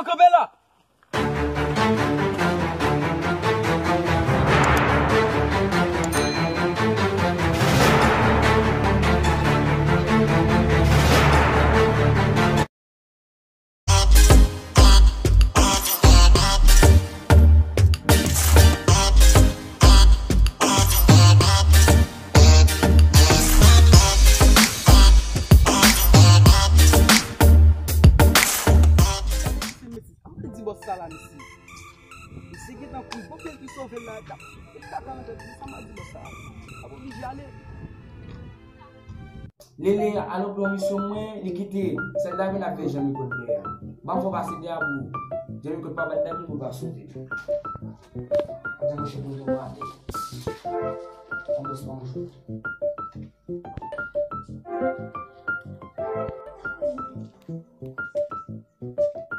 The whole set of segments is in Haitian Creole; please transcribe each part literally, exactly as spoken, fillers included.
Kanpe la! Mwen di bòs sa la, mesye. Misye gentan kouri, bon, pil ki sove l la, t ap met kaka nan tèt li, sa m a di bòs sa. Ap oblije ale. Lele al okipe yon misyon mwen, li kite sèl la vin ap fè Jean Micot dèyè. Ban m fè pase dèyè pou Jean Micot pa bat dam pou l pa sove. Ap jan mouche pou l ale. An bòs pa yon jou.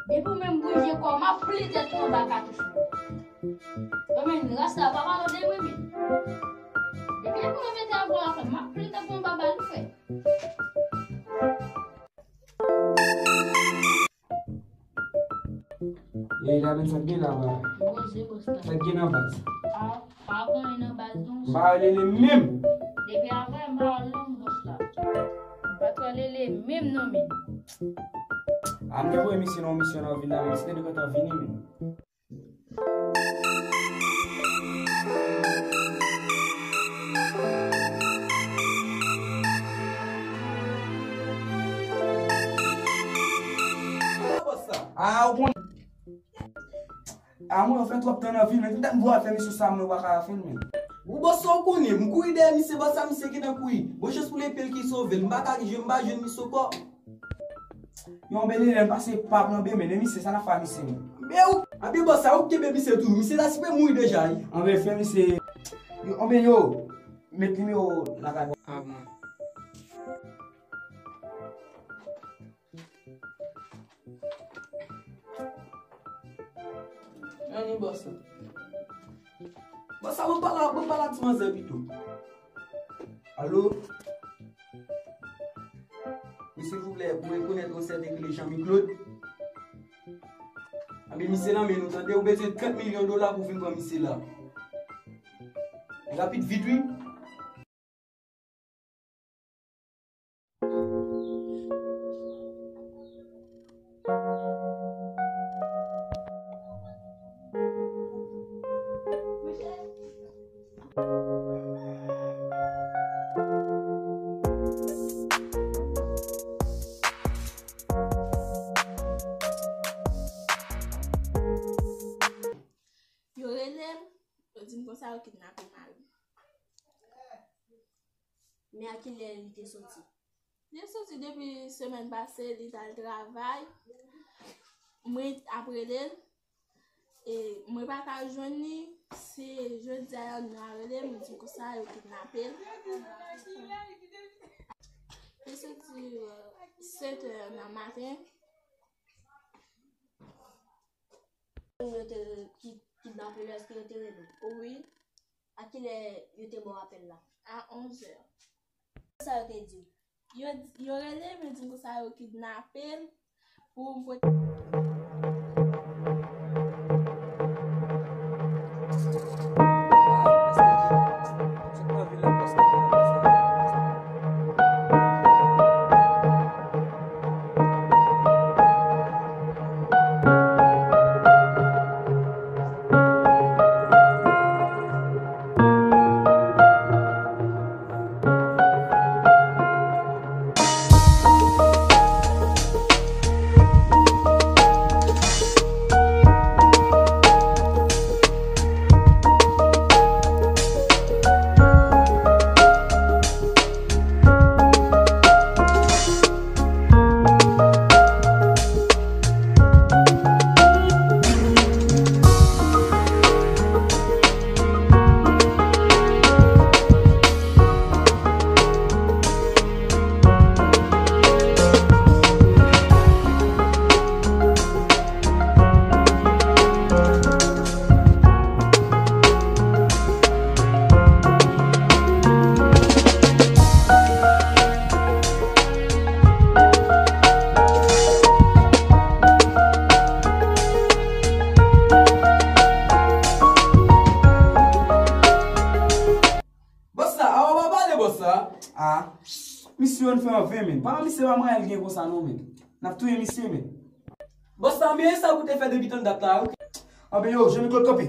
Depi w menm bouje kò w, m ap plen tèt ou anba katouch mwen. Yo menm, rasta pa pale de mwen menm. Depi depi mwen mete avè w afè, m ap plen tèt ou anba bal ou fè. E la menm sa k gen la, ba. Poze bòs la. Sa k gen nan baz? Ah. Pa gen anyen nan baz non. M pa wè Lele menm. Depi apre m pa wè l non bòs la. M pa t wè Lele menm non men. A m te voye misye nan yon misyon nan vil la, men misye te gentan vini menm. Ah, ou konn. A mwen, yo fè twòp tan nan vi, men tout dat m vle fè misye sa, mwen pa ka fè l, men. Ou bòs sa ou konnen, m kouri dèyè misye, bòs sa misye gentan kouri. Bon chans pou l e pye l ki sove l, m pa ka jwenn, m pa jwenn misye ankò. Yon bèl elèv pase pa pran ben, men misye, sa n ap fè misye, men. Men ou, anben bòs sa, ou kenbe misye tou, misye ta sipoze mouri deja, wi. Anben fè misye, yo, anben yo, met nimewo lakay. Ah, bon. Anyen bòs la. Bòs la, bon pale, bon pale ak ti manzè pito. Alo? Wi, silvouplè, mwen rekonèt yon sèten ki rele Jean Miclot. Anben misye nan men nou, tande, ou bezwen trant milyon dola pou vin pran misye la. Rapid vit, wi. Yo rele m, yo di m konsa yo kidnape mari m. Men a kilè li te soti? Li soti depi semèn pase, li t al travay. Mwen ap rele l, e mwen pa ka jwenn li. Se jodi a nou a rele m, li di m konsa yo kidnape l. Li soti, euh, sèt è nan maten. Yo te ki-, kidnape l, èske yo te rele w? Wi. A kilè yo te ba w apèl la? A onz è. Sa yo te di w? Yo, yo rele m, yo di m konsa yo kidnape l pou m pote. Misye, yo fè an ven, men. Pa misye pa mwen, el gen konsa, non, men. N ap touye misye, men. Bòs la, men sa ou te fè depi tann dat la, wi. Anben, yo, je mi kot kanpe.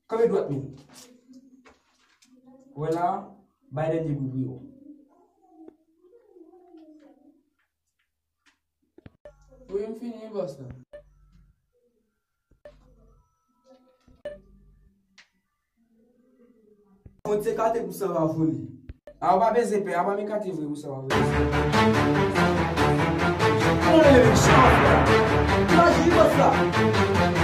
Kanpe dwat, men. Wè la, bay dènye bri pou yo. Wi, m fini, bòs la. Mwen te kate pou sa va vole. A, ou pa bezwen pè, a pa mwen kate vre pou sa va vole. Konnen le mechan, frè. Imajine bòs la.